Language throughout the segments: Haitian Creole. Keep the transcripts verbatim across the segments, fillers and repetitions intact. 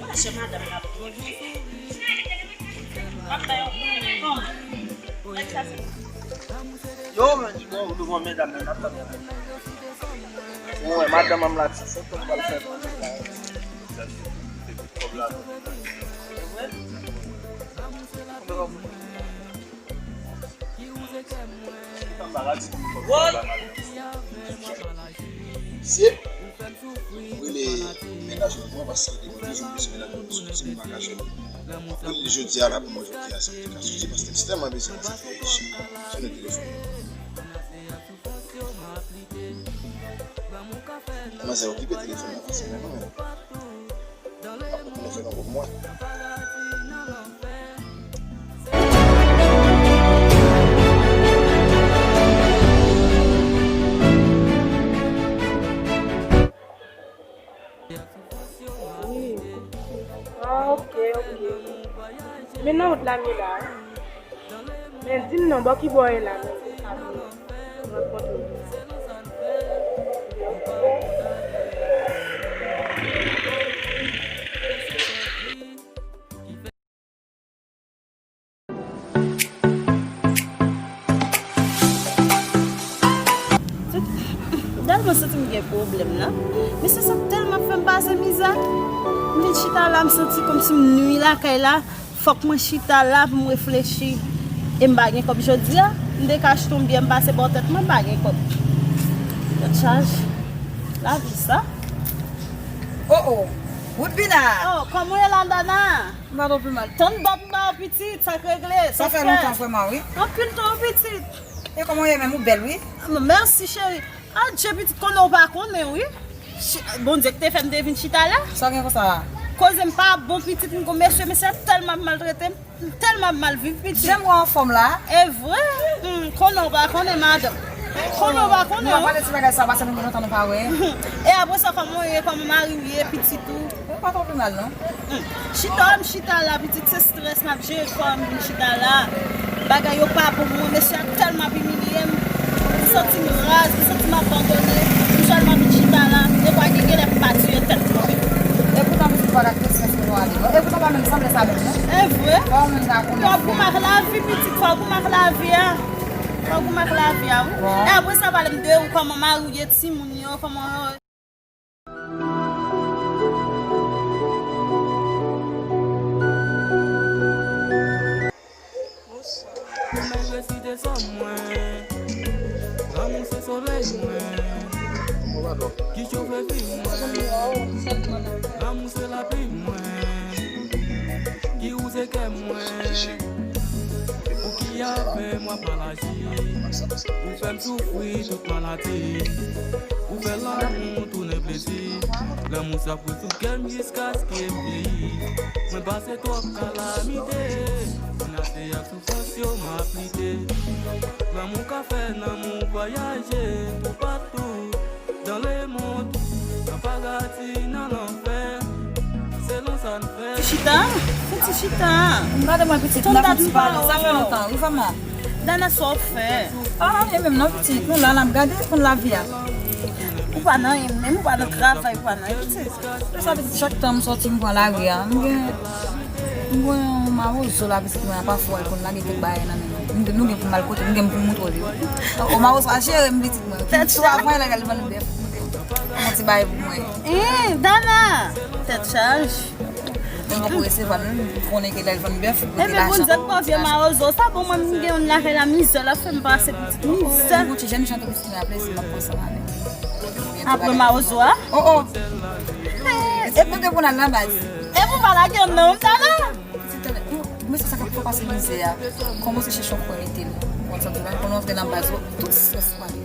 Mache madanm la pou mwen. M ap bay yon kout men. Yo, men, bon, nou bon, medam, men, n ap tann. Bon, wè, madanm an m la, ti, se tout pral fè pou mwen la. Kòb la, non. Misye, m rele mennaj mwen, paske sa te gen de jou misye mennaj mwen soti, m pa ka jwenn li. M ap rele li jodi a la pou m wè jodi a sa m te ka soti, paske m tèlman bezwen l, sa fè jan. Sonnen telefòn mwen. Manzè okipe telefòn nan, paske mwen menm. Ap kontinye fè nan gwoup mwen. Wi. Ah, ok, ok. Men nan wout la m ye la. Men di m non, bò ki bò w ye la menm? Sa vle rankontre w. Dèlman santi m gen pwoblèm la. Mesye sa tèlman fè m pase mizè. M vin chita la, m santi kòmsi m nwi lakay la. Fòk mwen chita la pou m reflechi. E m pa gen kòb jodi a. M te ka achte yon byè, m pase bò tèt mwen, m pa gen kòb. Tèt chaje. Lavi sa. Oh, oh. Woodbina! Oh, kòman w ye la, Dana? M pa twò pi mal. Tann bat m ba w pitit, sa k regle? Sa fè lontan vrèman, wi. Anpil tan, pitit. E kòman w ye menm? Ou bèl, wi. Ah, mèsi, cheri. Adje, pitit, konnen w pa konnen, wi. Chi-, Bondye ki te fè m te vin chita la. Sa gen konsa? Koze m pa bon, pitit, m gon mesye, mesye ap tèlman ap maltrete m. M tèlman ap mal viv, pitit. Jan m wè w anfòm la. E vre? Hmm, konnen w pa konnen, madanm. Konnen w pa konnen. Nou ap pale ti bagay sa, paske nou gen lontan nou pa wè. E apre sa, kòman w ye, kòman mari w ye, pitit ou? Mwen pa twò pi mal, non. Hmm. Chita, m chita la, pitit, se strès m ap jere, fò m vin chita la. Bagay yo pa bon pou mwen, mesye ap tèlman ap imilye m. M santi m raz, m santi m abandone. M sèlman vin chita la. Dekwa gen, genlè m pa tiye tèt mwen. E poutan, pitit, ou pa ka kite strès pou nou ale, non. E poutan, pa menm sanble sa menm, non. E vre? Fò w menm ta konnen. Fò w goumen ak lavi, pitit, fò w goumen ak lavi a. Fò w goumen ak lavi a, wi. Bon. E apre sa, pale m de ou, kòman mari w ye, timoun yo, kòman yo. Ou mèt resite sòm mwen, lanmou se solèy mwen, ki chofè vi mwen, lanmou se lapli mwen, ki wouze kè mwen, ou ki avè mwen pa laji, ou fè m soufri tout maladi, ou fè lanmou tounen plezi, lanmou sa pran sou kè m jiskaske m vyeyi, mwen pase twòp kalamite, m ase ak soufrans yo m ap lite. Lanmou ka fè nanm ou vwayaje toupatou dans le monde, nan paradi, nan lanfè, selon sa n fè. Ti chita, fè ti chita. M gade mwen pitit, m ap fè ti pale, sa fè lontan, wi, vrèman. Dana, sa w fè? Ah, e menm non, pitit, nou la, n ap gade konn lavi a. Ou pa nan anyen menm, ou pa nan travay, ou pa nan anyen, pitit. Lè sa pitit, chak tan m sòti, m pran lari a. M gen, m gen yon mawozo la, pitit mwen, pafwa, l konn lage kèk bagay nan men nou. M gen, nou gen pou m al kote, m gen pou m montre w li. O, mawozo a jere m, pitit mwen. Tèt chaje. Sou a pran lè l al vann bèf. Yon ti bagay pou mwen. Hein, Dana! Tèt chaje. Mwen poko resevwa l, non, m konnen ke lè l vann bèf, li pote lajan. Ebyen, Bondye k ba w vye mawozo sa, bon, mwen, m gen youn lakay la, mizè l ap fè m pase, pitit, mizè. Yon ti jèn jan tou. Mwen ap lese, m ap pran sa m ale. Apre mawozo a? Oh, oh. E pou te pou n al nan baz. E pou pa lage m nan, m ta la. Pitit, tande, mwen se sa k ap fè w pase mizè a. Kòmanse chèche yon kwè mete l. Ou konn sa m di la, konnen w antre nan baz ou, tout strès ou ale.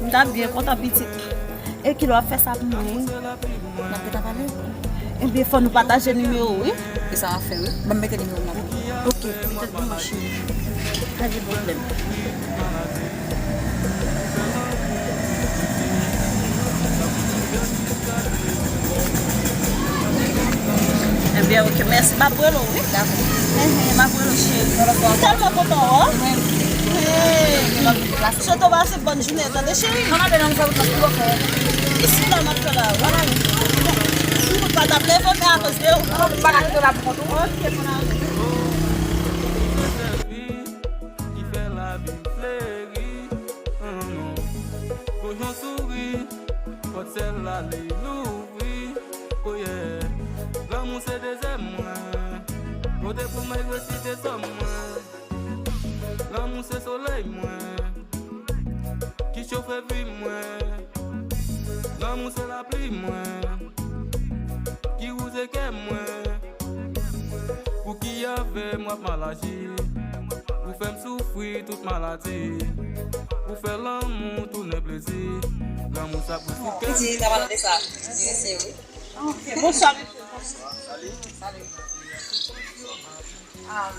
M ta byen kontan, pitit. E kilè w ap fè sa pou mwen? N ap gentan pale. Ebyen, fò nou pataje nimewo, wi. E sa w ap fè, wi. Ban m mete nimewo m nan pou ou. Ok, petèt mwen cheri. Pa gen pwoblèm. Ebyen, ok, mèsi. M ap rele w, wi. Dakò. Ehe, m ap rele w, cheri. M tèlman kontan wè w. Chante w pase bòn jounen, tande cheri. Ann ale nan sa wout lan, ki bò fè. Isit la, m ap fè la. Ann ale. Ou pa t ap leve, men akoz de ou. Ou pa ka kite w la pou kont ou. Ok, ann ale. Ki fè lavi fleri, oh non. Kochon souri, pòt sèl la li louvri. Oh yeah. Lanmou se dezè mwen. Kote pou m regresi de sòm mwen. Lanmou se solèy mwen ki chofe vi mwen. Lanmou se lapli mwen ki wouze kè mwen. Pouki avè m w ap mal aji? Ou fè m soufri tout maladi. Ou fè lanmou tounen plezi. Lanmou sa pou sou kè. Piti, ta pale de sa. Di mesye, wi. Ok, bonswa, mesye. Salut. Salut. Um,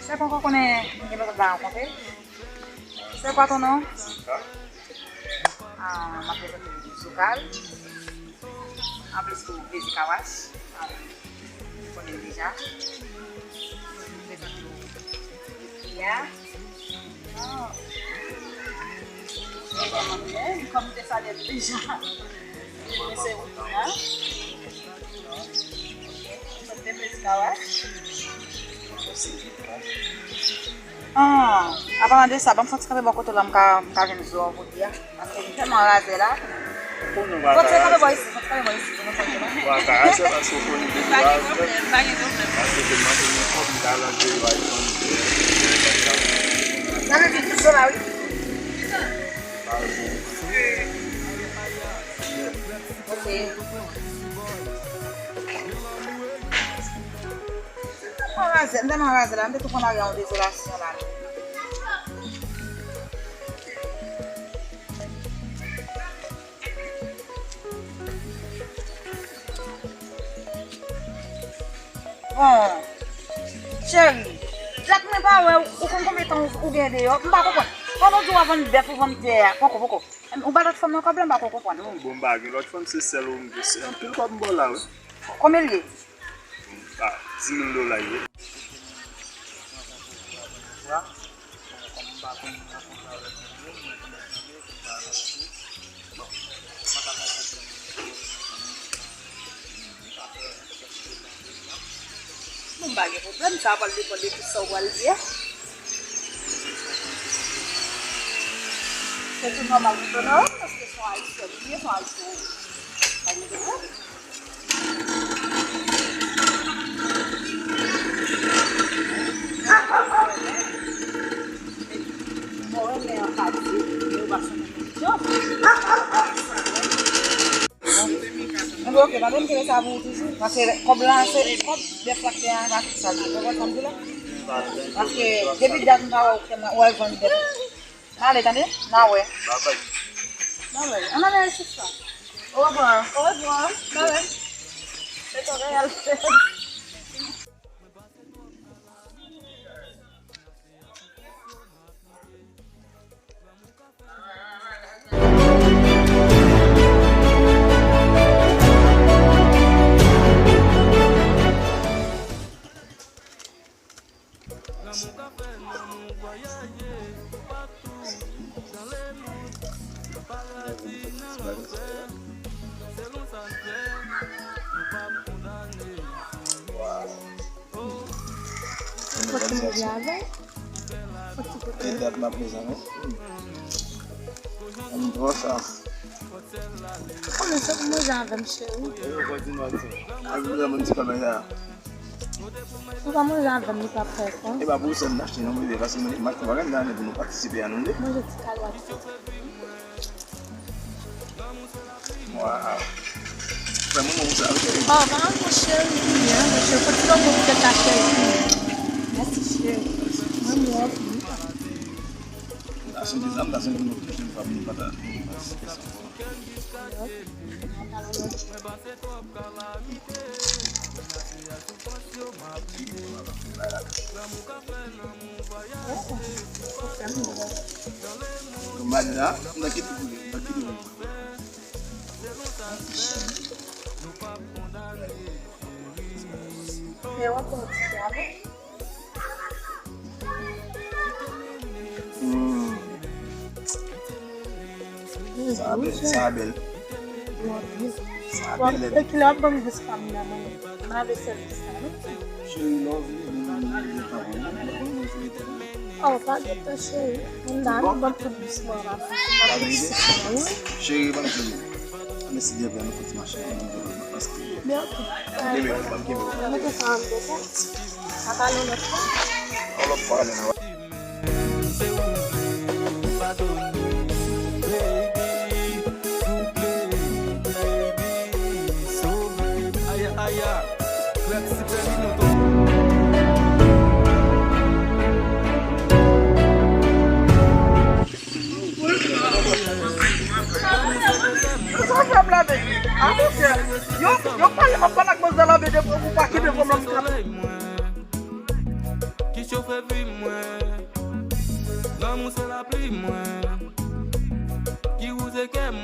Se poko konnen, mwen gen lòt la rankontre. C'est quoi ton nom? Ah, m ap prezante w Zoukal. Anplis tou, Plezi Kawash. Ah, ou konnen l deja. M prezante w Priya. Ah. Kòm ou te salye l deja. Mwen se Priya. Mwen se Plezi Kawash. Ah, an palan de sa, ban m soti kanpe bò kote w la, m ka, m ka jwenn zo a w pou di a. Paske m tèlman razè la. Soti kanpe bò isi, soti kanpe bò isi, pou nou soti la. Wa ka razè paske w konn depi razè. Pa gen pwoblèm, pa gen pwoblèm. Paske te manje yon kòb, m ta lanje yo a yon. Sa vle di tout zo la, wi. Ok. M tèlman razè, m tèlman razè la, m te tou pran lari a yon dezolasyon la. Bon, cheri, dat mwen pa wè w, ou konn konbyen tan ou, ou gen deyò? M pa konprann. Pandan w di w ap vann bèf, ou vann tè a, poko, poko. Ou ba lòt fanm nan kòb la, m pa ko konprann. Non, bon, m pa gen lòt fanm, se sèl ou m gen. Se anpil kòb m ba w la, wi. Konbyen l ye? Bon, ah, dis mil dola l ye. Bon, m pa gen pwoblèm, sa pral depann de kisa w pral di a. Se tou nòmal pou konnen, paske se yon ayisyèn li ye, se yon ayisyèn. Pa gen pwoblèm. Mwen renmen an pati, men yo pa sou kondisyon. Mwen di, ok, pa vin kite sa pou ou toujou. Paske kòb la, se kòb bèf la k te a, pa tout sa. Ou konprann sa m di la? Paske depi dat m pa wè ou, ou al vann bèf. N ale, tande? N a wè. Babay. Babay. Ann ale, sista. Au revoir. Au revoir. Babay. Se kòrèyal. Fòk ti manje avè l. Fòk ti pote. E dat m ap mezanmi. Ann pran sa. Ou konnen se pou manje avè m, cheri. Ak mwen ti kòmè sa. Ou pa manje avè m, li pa fè sa. E pa pou sa m achte non, bebe, paske mwen, m ak ou pa gen lajan pou nou patisipe a nou de. Manje ti kalwat. Waw. Fè mwen mwen sa, wi. Oh, pa ankò cheri, byen, mesye, fò ti lonbo poutèt la, cheri. Mèsi, cheri. Mwen, mwen, mwen. Sa se de zam, sa se de zam, nou pata, nou pata. Mwen la, mwen kite pou li, mwen kite pou li. Lè w ap pran ti travay. Hmm. Sa bèl, sa bèl. Sa bèl nèt. E kilè w ap ban m dis pa m nan, mwen? M ap sèvis la, non? Cheri, love you. Oh, pa gen tan, cheri. M la, non, ban m tout dis mwen la. Cheri, ban m di. Mèsi byen, byen, nou fè ti mache. Men ok. Kenbe, ban m kenbe. Mwen te fè ann desann. A pale yon lòt fwa. Yon lòt fwa, Lena. Se ou menm, padone m, baby, souple, baby, sove m. Aya, aya, Clark Superino, ton. Sa fè m la, men. A, monchè. Yo, yo pale, m ap pale ak manzè la, men depi ou pa kenbe fòm la, m ka. Ki chofe vi mwen, lanmou se lapli mwen, ki wouze kè mwen.